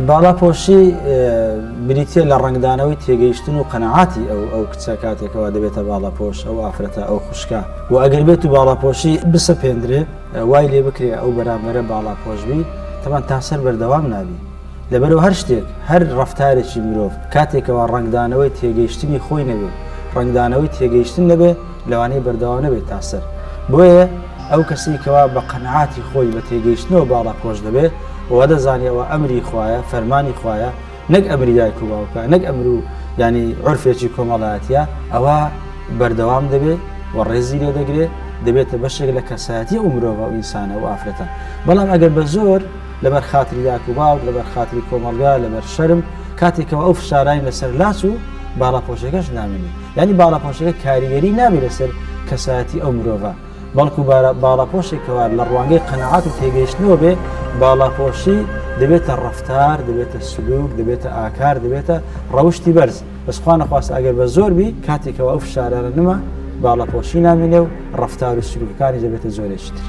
باڵاپۆشی بریتیە لە ڕەنگدانەوەی تێگەیشتن و قەنەعاتی ئەو ئەو کچە کاتێکەوە دەبێتە باڵاپۆش ئەو ئافرەتە ئەو خوشکە و ئەگەر بێت و باڵاپۆشی بسەپێندرێ وای لێ بکرێ ئەو بەرامبەرە باڵاپۆش بی تەمان تا سەر بەردەوام نابی لەبەرئەوە هەر شتێک، هەر ڕەفتارێکی مرۆڤ کاتێکەوە ڕەنگدانەوەی تێگەیشتنی خۆی نەبێ، ڕەنگدانەوەی تێگەیشتن نەبێ، لەوانەیە بەردەوام نەبێت تا سەر. بۆیە ئەو کەسەی کەوا بە قەناعەتی خۆی بە تێگەیشتنەوە باڵاپۆش دەبێ و وا دەزانێ ئەوە ئەمری خوایە، فەرمانی خوایە، نەک ئەمری دایک و باوکە، نەک ئەمر و یانی عورفێکی کۆمەڵایەتیە، ئەوا بەردەوام دەبێ و ڕێزی لێ دەگرێ، دەبێتە بەشێک لە کەسایەتی ئەو مرۆڤە، ئەو ئینسانە، ئەو ئافرەتە. بەڵام ئەگەر بە زۆر لەبەر خاتری داک و باوک، لەبەر خاتری کۆمەڵگا، لەبەر شەرم، کاتێکەوە ئەو فشارانی لەسەر لاچوو، باڵاپۆشەکەش نامێنێ. یانی باڵاپۆشەکە کاریگەری نابێ لەسەر کەسایەتی ئەو مرۆڤە، بەڵکو باڵاپۆشێک کەوا لە ڕوانگەی قەناعەت و تێگەیشتنەوە بێ، باڵاپۆشی دەبێتە ڕەفتار، دەبێتە سلوک، دەبێتە ئاکار، دەبێتە ڕەوشتی بەرز. بەس خوا نەخواستە ئەگەر بە زۆر بی، کاتێکەوە ئەو فشارانە نما، باڵاپۆشی نامێنێ و ڕەفتار و سلوکەکانی دەبێتە جۆرێکی تر.